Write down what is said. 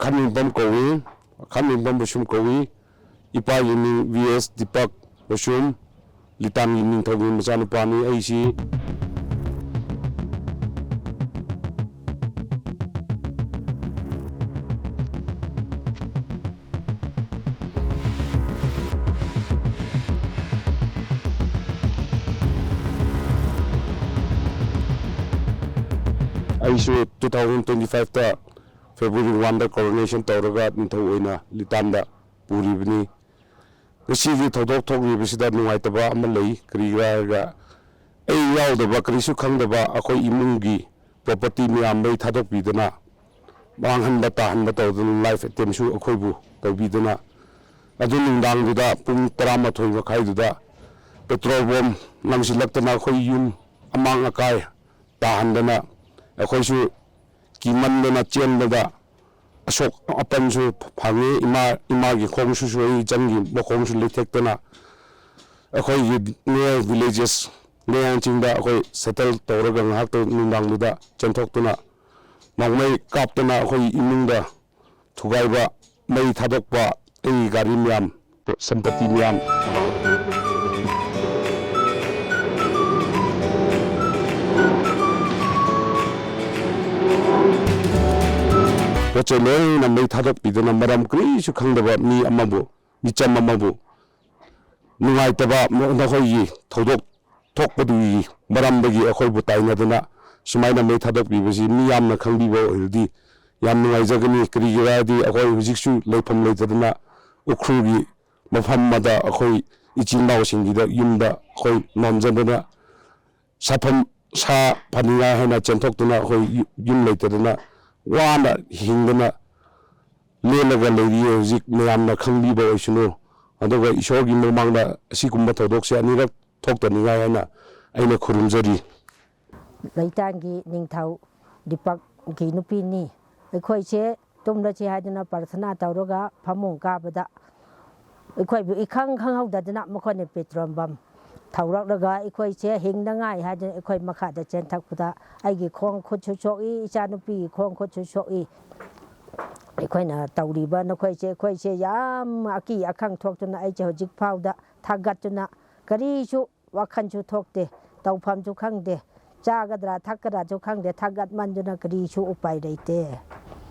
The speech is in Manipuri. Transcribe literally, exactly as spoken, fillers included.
ꯈꯥꯟꯃꯤꯡꯕꯝ ꯀꯧꯏ, ꯈꯥꯟꯃꯤꯡꯕꯝ ꯕꯁꯨꯝ ꯀꯧꯏ꯫ ꯏꯄꯥꯒꯤ ꯃꯤꯡ ꯚꯤ ꯑꯦꯁ ꯗꯤꯄꯛ ꯕꯁꯨꯝ, ꯂꯤꯇꯥꯟꯒꯤ ꯅꯤꯡꯊꯧꯒꯤ ꯃꯆꯥꯅꯨꯄꯥꯅꯤ꯫ ꯑꯩꯁꯤ ꯑꯩꯁꯨ ꯇꯨ ꯊꯥꯎꯖꯟ ꯇ꯭ꯋꯦꯟꯇꯤ ꯐꯥꯏꯚꯇ ꯐꯦꯕ꯭ꯔꯨꯋꯥꯔꯤ ꯋꯥꯟꯗ ꯀꯣꯔꯣꯅꯦꯁꯟ ꯇꯧꯔꯒ ꯅꯤꯡꯊꯧ ꯑꯣꯏꯅ ꯂꯤꯇꯥꯟꯗ ꯄꯨꯔꯤꯕꯅꯤ꯫ ꯉꯁꯤꯒꯤ ꯊꯧꯗꯣꯛ ꯊꯣꯛꯂꯤꯕꯁꯤꯗ ꯅꯨꯡꯉꯥꯏꯇꯕ ꯑꯃ ꯂꯩ꯫ ꯀꯔꯤꯒꯤꯔꯥ ꯍꯥꯏꯔꯒ, ꯑꯩ ꯌꯥꯎꯗꯕ, ꯀꯔꯤꯁꯨ ꯈꯪꯗꯕ ꯑꯩꯈꯣꯏ ꯏꯃꯨꯡꯒꯤ ꯄ꯭ꯔꯣꯄꯔꯇꯤ ꯃꯌꯥꯝ ꯃꯩ ꯊꯥꯗꯣꯛꯄꯤꯗꯅ, ꯃꯥꯡꯍꯟꯕ ꯇꯥꯍꯟꯕ ꯇꯧꯗꯅ, ꯂꯥꯏꯐ ꯑꯦꯇꯦꯝꯁꯨ ꯑꯩꯈꯣꯏꯕꯨ ꯇꯧꯕꯤꯗꯅ, ꯑꯗꯨ ꯅꯨꯡꯗꯥꯡꯗꯨꯗ ꯄꯨꯡ ꯇꯔꯥꯃꯥꯊꯣꯏ ꯃꯈꯥꯏꯗꯨꯗ ꯄꯦꯇ꯭ꯔꯣꯜ ꯕꯣꯝ ꯂꯪꯁꯤꯜꯂꯛꯇꯅ ꯑꯩꯈꯣꯏ ꯌꯨꯝ ꯑꯃꯥꯡ ꯑꯀꯥꯏ ꯇꯥꯍꯟꯗꯅ, ꯑꯩꯈꯣꯏꯁꯨ ꯀꯤꯃꯟꯗꯅ ꯆꯦꯟꯕꯗ ꯑꯁꯣꯛ ꯑꯄꯟꯁꯨ ꯐꯪꯉꯤ꯫ ꯏꯃꯥ, ꯏꯃꯥꯒꯤ ꯈꯣꯡꯁꯨ ꯁꯣꯛꯏ, ꯏꯆꯟꯒꯤ ꯃꯈꯣꯡꯁꯨ ꯂꯩꯊꯦꯛꯇꯅ, ꯑꯩꯈꯣꯏꯒꯤ near villages, ꯂꯩꯌꯥꯡ ꯆꯤꯡꯗ ꯑꯩꯈꯣꯏ ꯁꯦꯇꯜ ꯇꯧꯔꯒ ꯉꯥꯏꯍꯥꯛꯇ ꯅꯨꯡꯗꯥꯡꯗꯨꯗ ꯆꯦꯟꯊꯣꯛꯇꯨꯅ, ꯅꯣꯡꯃꯩ ꯀꯥꯞꯇꯅ ꯑꯩꯈꯣꯏ ꯏꯃꯨꯡꯗ ꯊꯨꯒꯥꯏꯕ, ꯃꯩ ꯊꯥꯗꯣꯛꯄ, ꯑꯩꯒꯤ ꯒꯥꯔꯤ ꯃꯌꯥꯝ, ꯁꯝꯄꯇꯤ ꯃꯌꯥꯝ, ꯄꯣꯠ ꯆꯩ ꯂꯣꯏꯅ ꯃꯩ ꯊꯥꯗꯣꯛꯄꯤꯗꯨꯅ, ꯃꯔꯝ ꯀꯔꯤꯁꯨ ꯈꯪꯗꯕ ꯃꯤ ꯑꯃꯕꯨ, ꯃꯤꯆꯝ ꯑꯃꯕꯨ ꯅꯨꯡꯉꯥꯏꯇꯕ, ꯅꯈꯣꯏꯒꯤ ꯊꯧꯗꯣꯛ ꯊꯣꯛꯄꯗꯨꯒꯤ ꯃꯔꯝꯗꯒꯤ ꯑꯩꯈꯣꯏꯕꯨ ꯇꯥꯏꯅꯗꯅ ꯁꯨꯃꯥꯏꯅ ꯃꯩ ꯊꯥꯗꯣꯛꯄꯤꯕꯁꯤ ꯃꯤ ꯌꯥꯝꯅ ꯈꯪꯕꯤꯕ ꯑꯣꯏꯔꯗꯤ ꯌꯥꯝ ꯅꯨꯡꯉꯥꯏꯖꯒꯅꯤ꯫ ꯀꯔꯤꯒꯤꯔꯥ ꯍꯥꯏꯗꯤ, ꯑꯩꯈꯣꯏ ꯍꯧꯖꯤꯛꯁꯨ ꯂꯩꯐꯝ ꯂꯩꯇꯗꯅ ꯎꯈ꯭ꯔꯨꯜꯒꯤ ꯃꯐꯝ ꯑꯃꯗ ꯑꯩꯈꯣꯏ ꯏꯆꯤꯟ ꯏꯅꯥꯎꯁꯤꯡꯒꯤꯗ ꯌꯨꯝꯗ ꯑꯩꯈꯣꯏ ꯅꯣꯝꯖꯗꯅ ꯁꯥꯐꯝ, ꯁꯥ ꯐꯅꯤꯡꯉꯥꯏ ꯍꯥꯏꯅ ꯆꯦꯟꯊꯣꯛꯇꯨꯅ ꯑꯩꯈꯣꯏ ꯌꯨ-, ꯌꯨꯝ ꯂꯩꯇꯗꯅ ꯋꯥꯅ ꯍꯤꯡꯗꯅ ꯂꯦꯜꯂꯒ ꯂꯩꯔꯤ꯫ ꯍꯧꯖꯤꯛ ꯃꯌꯥꯝꯅ ꯈꯪꯕꯤꯕ ꯑꯣꯏꯁꯅꯨ, ꯑꯗꯨꯒ ꯏꯁꯣꯔꯒꯤ ꯃꯃꯥꯡꯗ ꯑꯁꯤꯒꯨꯝꯕ ꯊꯧꯗꯣꯛꯁꯦ ꯑꯅꯤꯔꯛ ꯊꯣꯛꯇꯅꯤꯡꯉꯥꯏ ꯍꯥꯏꯅ ꯑꯩꯅ ꯈꯨꯔꯨꯝꯖꯔꯤ꯫ ꯂꯩꯇꯥꯡꯒꯤ ꯅꯤꯡꯊꯧ ꯗꯤꯄꯛꯀꯤ ꯅꯨꯄꯤꯅꯤ꯫ ꯑꯩꯈꯣꯏꯁꯦ ꯇꯨꯝꯂꯁꯤ ꯍꯥꯏꯗꯨꯅ ꯄ꯭ꯔꯊꯅꯥ ꯇꯧꯔꯒ ꯐꯃꯨꯡ ꯀꯥꯕꯗ, ꯑꯩꯈꯣꯏꯕꯨ ꯏꯈꯪ ꯈꯪꯍꯧꯗꯗꯅ ꯃꯈꯣꯏꯅ ꯄꯦꯇ꯭ꯔꯣꯜ ꯕꯝ ꯊꯧꯔꯛꯂꯒ ꯑꯩꯈꯣꯏꯁꯦ ꯍꯤꯡꯅꯉꯥꯏ ꯍꯥꯏꯗꯨꯅ ꯑꯩꯈꯣꯏ ꯃꯈꯥꯗ ꯆꯦꯟꯊꯛꯄꯗ, ꯑꯩꯒꯤ ꯈꯣꯡ ꯈꯨꯠꯁꯨ ꯁꯣꯛꯏ, ꯏꯆꯥꯅꯨꯄꯤꯒꯤ ꯈꯣꯡ ꯈꯨꯠꯁꯨ ꯁꯣꯛꯏ꯫ ꯑꯩꯈꯣꯏꯅ ꯇꯧꯔꯤꯕ ꯅꯈꯣꯏꯁꯦ, ꯑꯩꯈꯣꯏꯁꯦ ꯌꯥꯝ ꯑꯀꯤ ꯑꯈꯪ ꯊꯣꯛꯇꯨꯅ ꯑꯩꯁꯦ ꯍꯧꯖꯤꯛ ꯐꯥꯎꯗ ꯊꯥꯒꯠꯇꯨꯅ ꯀꯔꯤꯁꯨ ꯋꯥꯈꯜꯁꯨ ꯊꯣꯛꯇꯦ, ꯇꯧꯐꯝꯁꯨ ꯈꯪꯗꯦ꯫ ꯆꯥꯒꯗ꯭ꯔꯥ ꯊꯛꯀꯗ꯭ꯔꯥꯁꯨ ꯈꯪꯗꯦ꯫ ꯊꯥꯒꯠꯃꯟꯗꯨꯅ ꯀꯔꯤꯁꯨ ꯎꯄꯥꯏ ꯂꯩꯇꯦ꯫